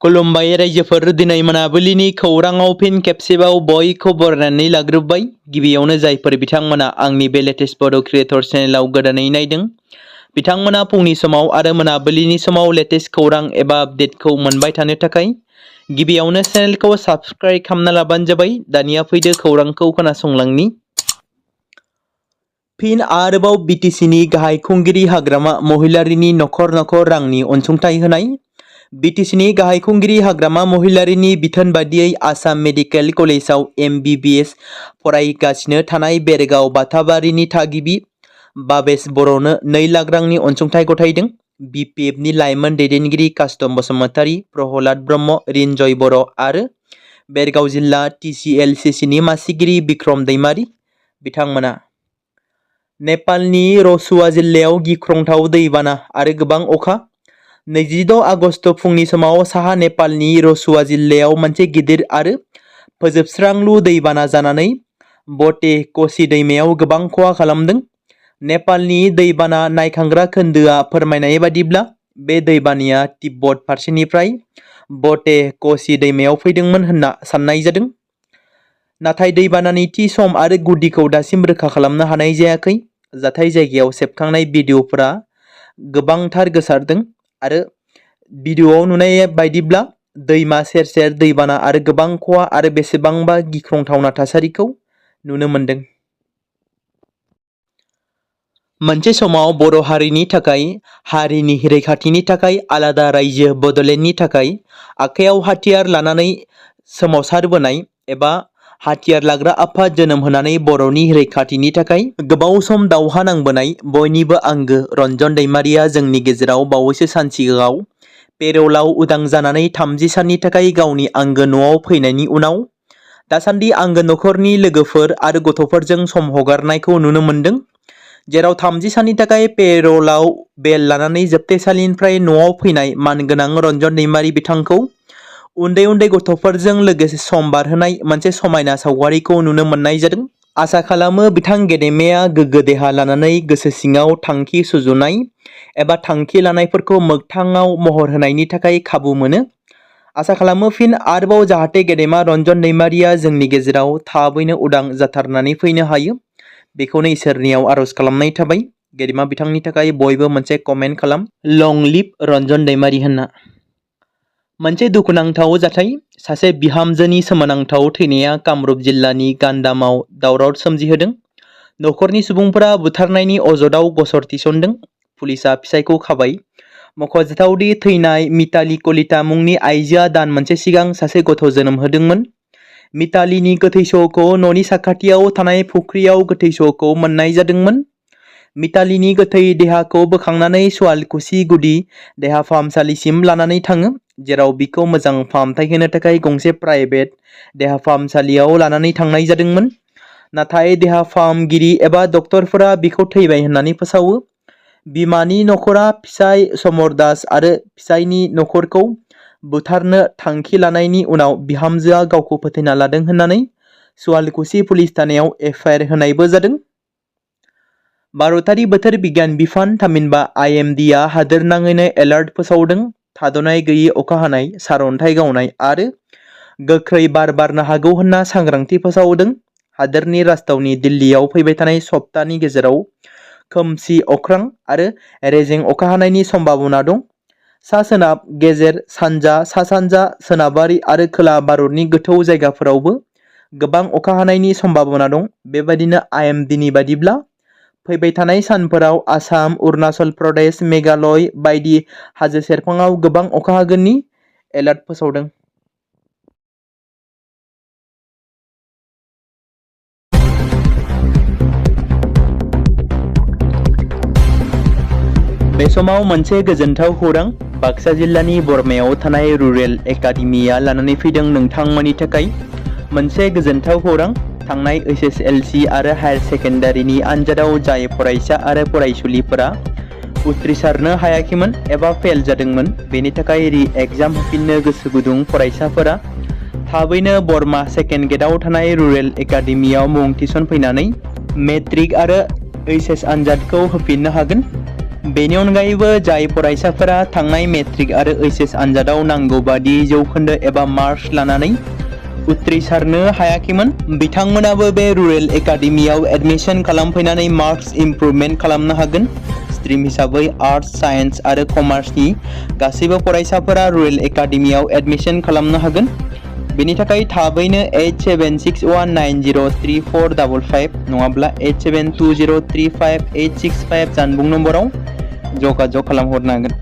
खुलुमबाय रायजोफोर, दिनै मोनाबिलिनि खौराङाव फिन खेबसेबाव बयखौ बरायनानै लाग्रोबाय। गिबियावनो जायफोर बिथांमोना आंनि बे लेटेस्ट बड' क्रिएटर चेनेलाव गोदानै नायदों, बिथांमोना फुंनि समाव आरो मोनाबिलिनि समाव लेटेस्ट खौरां एबा आपडेटखौ मोनबाय थानो थाखाय गिबियावनो चेनेलखौ साबस्क्राइब खालामना लाबानो जाबाय। दानिया फैदो खौरांखौ खोनासंलांनि। फिन आरोबाव बिटिसिनि गाहाय खुंगिरि हाग्रामा महिलारिनि नखर नखर रांनि अनसुंथाइ होनाय। बिटिसिनि गाहाय खुंगिरि हाग्रामा महिलारिनि बिथोन बादियै आसाम मेडिकेल कलेजाव MBBS फरायगासिनो थानाय बेरगाव बाथाबारिनि थागिबि बाबेस बर'नो 2 लाख रांनि अनसुंथाइ गथायदों। BPFनि लाइमोन दैदेनगिरि कास्टम बसुमतारी, प्रहलाद ब्रह्म, रिन्जय बर' आरो बेरगाव जिल्ला TCLCCनि मासिगिरि बिक्रम दैमारी बिथांमोना नेपालनि रसुआ जिल्लायाव गिख्रंथाव दैबाना आरो गोबां अखा। 26 आगस्ट फुंनि समाव साहा नेपालनि रसुआ जिल्लायाव मोनसे गिदिर आरो फोजोबस्रांलु दैबाना जानानै बटे कोसी दैमायाव गोबां खहा खालामदों। नेपालनि दैबाना नायखांग्रा खोन्दोआ फोरमायनाय बादिब्ला बे दैबानाया तिब्बत फारसेनिफ्राय बटे कोसी दैमायाव फैदोंमोन होनना साननाय जादों। नाथाय दैबानानि थि सम आरो गुदिखौ दासिम रोखा खालामनो हानाय जायाखै। जाथाय जायगायाव सेबखांनाय भिडिअफोरा गोबांथार गोसारदों आरो भिडिअआव नुनाय बायदिब्ला दैमा सेर सेर दैबाना आरो गोबां खहा आरो बेसेबांबा गिख्रंथावना थासारिखौ नुनो मोनदों। मोनसे समाव बर' हारिनि थाखाय, हारिनि रैखाथिनि थाखाय आलादा रायजो बड'लेण्डनि थाखाय आखायाव हाथियार लानानै सोमावसारबोनाय एबा हाथियार लाग्रा आफाद जोनोम होनानै बर'नि रैखाथिनि थाखाय गोबाव सम दावहा नांबोनाय बयनिबो आंगो रन्जन दैमारिया जोंनि गेजेराव बावैसो सान सिगाङाव पेर'लाव उदां जानानै 30 साननि थाखाय गावनि आंगो न'आव फैनायनि उनाव दासान्दि आंगो नखरनि लोगोफोर आरो गथ'फोरजों सम हगारनायखौ नुनो मोन्दों। जेराव 30 साननि थाखाय पेर'लाव बेल लानानै जोबथेसालिनिफ्राय न'आव फैनाय मानगोनां रन्जन दैमारी बिथांखौ उन्दै उन्दै गथ'फोरजों लोगोसे सम बारहोनाय मोनसे समायना सावगारिखौ नुनो मोननाय जादों। आसा खालामो बिथां गेदेमाया गोग्गो देहा लानानै गोसो सिङाव थांखि सुजुनाय एबा थांखि लानायफोरखौ मोगथाङाव महर होनायनि थाखाय खाबु मोनो। आसा खालामो फिन आरोबाव जाहाथे गेदेमा रन्जन दैमारिया जोंनि गेजेराव थाबैनो उदां जाथारनानै फैनो हायो, बेखौनो इसोरनियाव आरज खालामनाय थाबाय। गेदेमा बिथांनि थाखाय बयबो मोनसे कमेन्ट खालाम, लं लिभ रन्जन दैमारी होनना। मोनसे दुखुनांथाव जाथाय, सासे बिहामजोनि सोमोनांथाव थैनाया कामरुप जिल्लानि गान्दामाव दावराव सोमजिहोदों। नखरनि सुबुंफोरा बुथारनायनि अजदआव गसर थिसनदों। पुलिसआ फिसायखौ खाबाय। मख'जाथावदि थैनाय मिताली कलिता मुंनि आइजोआ दान मोनसे सिगां सासे गथ' जोनोम होदोंमोन। मितालीनि गोथै सह'खौ न'नि साखाथियाव थानाय फुख्रियाव गोथै सह'खौ मोननाय जादोंमोन। मितालीनि गोथै देहाखौ बोखांनानै सुवालकुसि गुदि देहा फाहामसालिसिम लानानै थाङो, जेराव बिखौ मोजां फाहामथाय होनो थाखाय गंसे प्राइभेट देहा फाहामसालियाव लानानै थांनाय जादोंमोन। नाथाय देहा फाहामगिरि एबा डक्टरफोरा बिखौ थैबाय होननानै फोसावो। बिमानि नखरा फिसाय समर दास आरो फिसायनि नखरखौ बुथारनो थांखि लानायनि उनाव बिहामजोआ गावखौ फोथैना लादों होननानै सुवालकुसि पुलिस थानायाव FIR होनायबो जादों। भारतारि बोथोर बिगियान बिफान थामहिनबा IMDआ हादोरनाङैनो एलार्ट फोसावदों। थाद'नाय गैयै अखा हानाय, सारअन्थाइ गावनाय आरो गोख्रै बार बारनो हागौ होनना सांग्रांथि फोसावदों। हादोरनि राजधानी दिल्लीयाव फैबाय थानाय सप्तानि गेजेराव खोमसि अख्रां आरो रेजें अखा हानायनि सम्भावना दं। सा-सोनाब, गेजेर, सानजा, सा-सानजा, सोनाबारि आरो खोला भारतनि गोथौ जायगाफोरावबो गोबां अखा हानायनि सम्भावना दं। बेबायदिनो IMDनि बादिब्ला फैबाय थानाय सानफोराव आसाम, अरुणाचल प्रदेश, मेघालय बायदि हाजो सेरफाङाव गोबां अखा हागोननि एलार्ट फोसावदों। बे समाव मोनसे गोजोनथाव खौरां बाक्सा जिल्लानि बरमायाव थानाय रुरेल एकाडेमिया लानानै फैदों नोंथांमोननि थाखाय मोनसे गोजोनथाव खौरां। थांनाय HSLC आरो हायार सेकेन्डारिनि आनजादाव जाय फरायसा आरो फरायसुलिफोरा उथ्रिसारनो हायाखैमोन एबा फेल जादोंमोन, बेनि थाखाय रि-एग्जाम होफिननो गोसो गुदुं फरायसाफोरा थाबैनो बरमा सेकेन्ड गेटआव थानाय रुरेल एकाडेमियाव मुं थिसनफैनानै मेट्रिक आरो HS आनजादखौ होफिननो हागोन। बेनि अनगायैबो जाय फरायसाफोरा थांनाय मेट्रिक आरो एचएस आनजादाव नांगौ बादि जौखोन्दो एबा मार्क्स लानानै उथ्रिसारनो हायाखैमोन बिथांमोनाबो बे रुरेल एकाडेमियाव एडमिशन खालामफैनानै मार्क्स इमप्रुभमेन्ट खालामनो हागोन। स्ट्रीम हिसाबै आर्ट्स, साइन्स आरो कमार्सनि गासैबो फरायसाफोरा रुरेल एकाडेमियाव एडमिशन खालामनो हागोन। बेनि थाखाय थाबैनो 8761903455 नङाब्ला 87203585 जानबुं नम्बराव जगाजग खालामहरनो हागोन।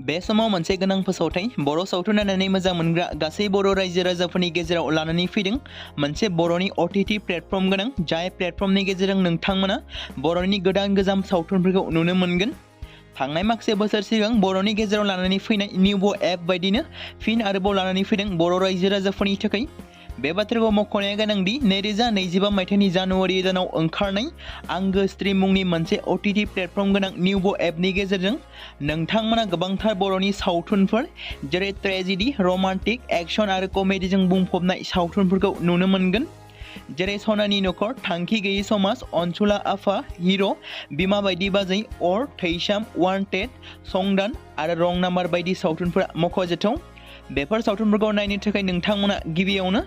बे समाव मोनसे गोनां फोसावथाय बर' सावथुन नायनानै मोजां मोनग्रा गासै बर' रायजो राजाफोरनि गेजेराव लानानै फैदों मोनसे बर'नि OTT प्लेटफर्म गोनां जाय प्लेटफर्मनि गेजेरजों नोंथांमोना बर'नि गोदान गोजाम सावथुनफोरखौ नुनो मोनगोन। थांनाय माखासे बोसोर सिगां बर'नि गेजेराव लानानै फैनाय निउबो एप बायदिनो फिन आरोबाव लानानै फैदों बर' रायजो राजाफोरनि थाखाय। बे बाथ्राखौ मख'नाया गोनांदि 2025 मायथाइनि जानुवारि दानाव ओंखारनाय आंगो स्ट्रीम मुंनि मोनसे OTT प्लेटफर्म गोनां निउबो एपनि गेजेरजों नोंथांमोना गोबांथार बर'नि सावथुनफोर जेरै ट्रेजेडी, रमान्टिक, एक्शन आरो कमेडीजों बुंफबनाय सावथुनफोरखौ नुनो मोनगोन। जेरै सनानि नखर, थांखि गैयै समाज, अनसुला आफा, हिर', बिमा बायदि बाजै, अर, थैसाम, वान्टेड, संदान आरो रं नाम्बार बायदि सावथुनफोरा मख'जाथाव। बेफोर सावथुनफोरखौ नायनो थाखाय नोंथांमोना गिबियावनो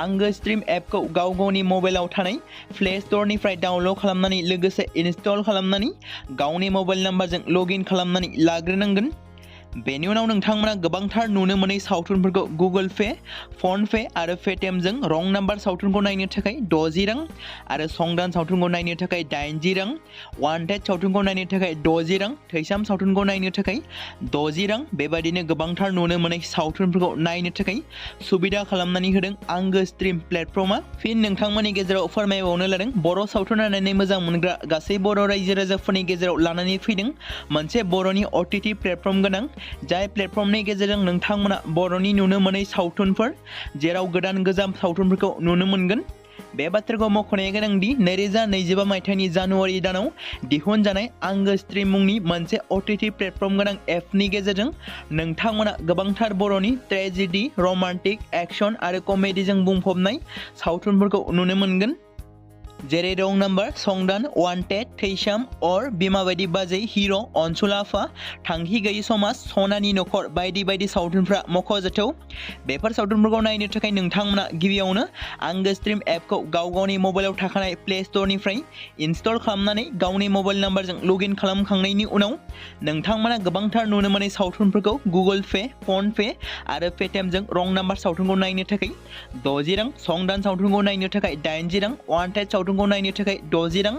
आंगो स्ट्रीम एपखौ गावनि मबाइलाव थानाय प्ले स्ट'रनिफ्राय डाउनल'ड खालामनानै लोगोसे इनस्टल खालामनानै गावनि मबाइल नाम्बारजों लगइन खालामनानै लाग्रोनांगोन। बेनि उनाव नोंथांमोना गोबांथार नुनो मोनै सावथुनफोरखौ गुगोल पे, फन पे आरो पेटिएमजों रं नाम्बार सावथुनखौ नायनो थाखाय 60 रां आरो संदान सावथुनखौ नायनो थाखाय 80 रां, वान्टेड सावथुनखौ नायनो थाखाय 60 रां, थैसाम सावथुनखौ नायनो थाखाय 60 रां बेबायदिनो गोबांथार नुनो मोनै सावथुनफोरखौ नायनो थाखाय सुबिदा खालामनानै होदों आंगो स्ट्रीम प्लेटफर्मा। फिन नोंथांमोननि गेजेराव फोरमायबावनो लादों बर' सावथुन नायनानै मोजां मोनग्रा गासै बर' रायजो राजाफोरनि गेजेराव लानानै फैदों मोनसे बर'नि OTT प्लेटफर्म गोनां जाय प्लेटफर्मनि गेजेरजों नोंथांमोना बर'नि नुनो मोनै सावथुनफोर जेराव गोदान गोजाम सावथुनफोरखौ नुनो मोनगोन। बे बाथ्राखौ मख'नाया गोनांदि 2025 मायथाइनि जानुवारि दानाव दिहुनजानाय आंगो स्ट्रीम मुंनि मोनसे OTT प्लेटफर्म गोनां एपनि गेजेरजों नोंथांमोना गोबांथार बर'नि ट्रेजेडी, रमान्टिक, एक्शन आरो कमेडीजों बुंफबनाय सावथुनफोरखौ नुनो मोनगोन। जेरै रं नाम्बार, संदान, वान्टेड, थैसाम, अर, बिमा बायदि बाजै, हिर', अनसुला आफा, थांखि गैयै समाज, सनानि नखर बायदि बायदि सावथुनफ्रा मख'जाथाव। बेफोर सावथुनफोरखौ नायनो थाखाय नोंथांमोना गिबियावनो आंगो स्ट्रीम एपखौ गावनि मबाइलाव थाखानाय प्ले स्ट'रनिफ्राय इनस्टल खालामनानै गावनि मबाइल नाम्बारजों लगइन खालामखांनायनि उनाव नोंथांमोना गोबांथार नुनो मोनै सावथुनफोरखौ गुगोल पे, फन पे आरो पेटिएमजों रं नाम्बार सावथुनखौ नायनो थाखाय 60 रां, संदान सावथुनखौ नायनो थाखाय 80 रां, वान्टेड सावथुनखौ नायनो थाखाय 60 रां,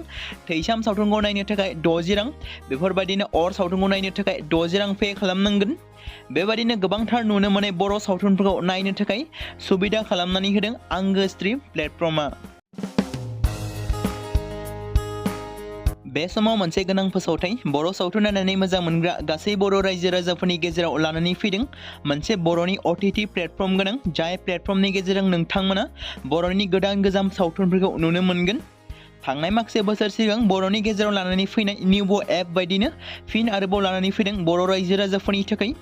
थैसाम सावथुनखौ नायनो थाखाय 60 रां बेफोरबायदिनो अर सावथुनखौ नायनो थाखाय 60 रां पे खालामनांगोन। बेबायदिनो गोबांथार नुनो मोनै बर' सावथुनफोरखौ नायनो थाखाय सुबिदा खालामनानै होदों आंगो स्ट्रीम प्लेटफर्मा। बे समाव मोनसे गोनां फोसावथाय बर' सावथुन नायनानै मोजां मोनग्रा गासै बर' रायजो राजाफोरनि गेजेराव लानानै फैदों मोनसे बर'नि OTT प्लेटफर्म गोनां जाय प्लेटफर्मनि गेजेरजों नोंथांमोना बर'नि गोदान गोजाम सावथुनफोरखौ नुनो मोनगोन। थांनाय माखासे बोसोर सिगां बर'नि गेजेराव लानानै फैनाय निउबो एप बायदिनो फिन आरोबाव लानानै फैदों बर' रायजो राजाफोरनि थाखाय।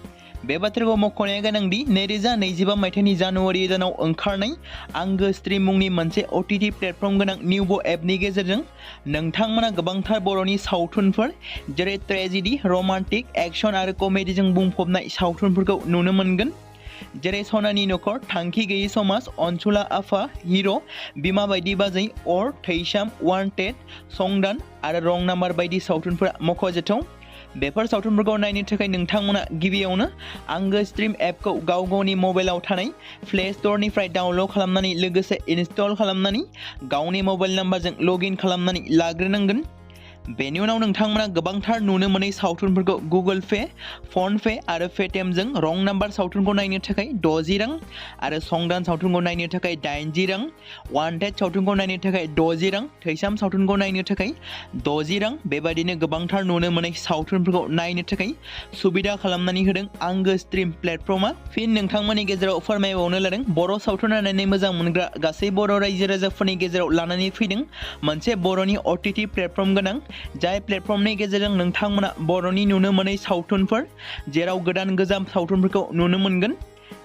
बे बाथ्राखौ मख'नाया गोनांदि 2025 मायथाइनि जानुवारि दानाव ओंखारनाय आंगो स्ट्रीम मुंनि मोनसे OTT प्लेटफर्म गोनां निउबो एपनि गेजेरजों नोंथांमोना गोबांथार बर'नि सावथुनफोर जेरै ट्रेजेडी, रमान्टिक, एक्शन आरो कमेडीजों बुंफबनाय सावथुनफोरखौ नुनो मोनगोन। जेरै सनानि नखर, थांखि गैयै समाज, अनसुला आफा, हिर', बिमा बायदि बाजै, अर, थैसाम, वान्टेड, संदान आरो रं नाम्बार बायदि सावथुनफोरा मख'जाथाव। बेफोर सावथुनफोरखौ नायनो थाखाय नोंथांमोना गिबियावनो आंगो स्ट्रीम एपखौ गावनि मबाइलाव थानाय प्ले स्ट'रनिफ्राय डाउनल'ड खालामनानै लोगोसे इनस्टल खालामनानै गावनि मबाइल नाम्बारजों लगइन खालामनानै लाग्रोनांगोन। बेनि उनाव नोंथांमोना गोबांथार नुनो मोनै सावथुनफोरखौ गुगोल पे, फन पे आरो पेटिएमजों रं नाम्बार सावथुनखौ नायनो थाखाय 60 रां आरो संदान सावथुनखौ नायनो थाखाय 80 रां, वान्टेड सावथुनखौ नायनो थाखाय 60 रां, थैसाम सावथुनखौ नायनो थाखाय 60 रां बेबायदिनो गोबांथार नुनो मोनै सावथुनफोरखौ नायनो थाखाय सुबिदा खालामनानै होदों आंगो स्ट्रीम प्लेटफर्मा। फिन नोंथांमोननि गेजेराव फोरमायबावनो लादों बर' सावथुन नायनानै मोजां मोनग्रा गासै बर' रायजो राजाफोरनि गेजेराव लानानै फैदों मोनसे बर'नि OTT प्लेटफर्म गोनां जाय प्लेटफर्मनि गेजेरजों नोंथांमोना बर'नि नुनो मोनै सावथुनफोर जेराव गोदान गोजाम सावथुनफोरखौ नुनो मोनगोन।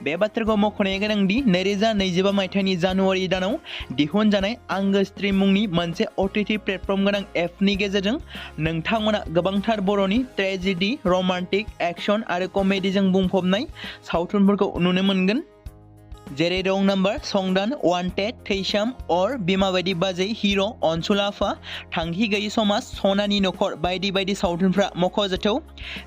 बे बाथ्राखौ मख'नाया गोनांदि 2025 मायथाइनि जानुवारि दानाव दिहुनजानाय आंगो स्ट्रीम मुंनि मोनसे OTT प्लेटफर्म गोनां एपनि गेजेरजों नोंथांमोना गोबांथार बर'नि ट्रेजेडी, रमान्टिक, एक्शन आरो कमेडीजों बुंफबनाय सावथुनफोरखौ नुनो मोनगोन। जेरै रं नाम्बार, संदान, वान्टेड, थैसाम, अर, बिमा बायदि बाजै, हिर', अनसुला आफा, थांखि गैयि समाज, सनानि नखर बायदि बायदि सावथुनफ्रा मख'जाथाव।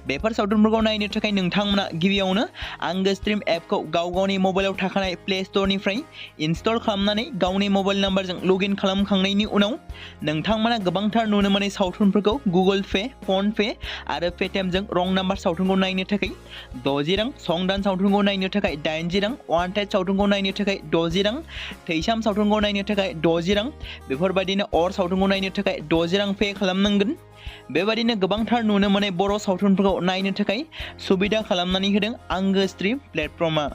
बेफोर सावथुनफोरखौ नायनो थाखाय नोंथांमोना गिबियावनो आंगो स्ट्रीम एपखौ गावनि मबाइलाव थाखानाय प्ले स्ट'रनिफ्राय इनस्टल खालामनानै गावनि मबाइल नाम्बारजों लगइन खालामखांनायनि उनाव नोंथांमोना गोबांथार नुनो मोननाय सावथुनफोरखौ गुगोल पे, फन पे आरो पेटिएमजों रं नाम्बार सावथुनखौ नायनो थाखाय 60 रां, संदान सावथुनखौ नायनो थाखाय 80 रां, वान्टेड सावथुनखौ नायनो थाखाय 60 रां, थैसाम सावथुनखौ नायनो थाखाय 60 रां, बेफोरबायदिनो अर सावथुनखौ नायनो थाखाय 60 रां पे खालामनांगोन। बेबायदिनो गोबांथार नुनो मोननाय बर' सावथुनफोरखौ नायनो थाखाय सुबिदा खालामनानै होदों आंगो स्ट्रीम प्लेटफर्मा।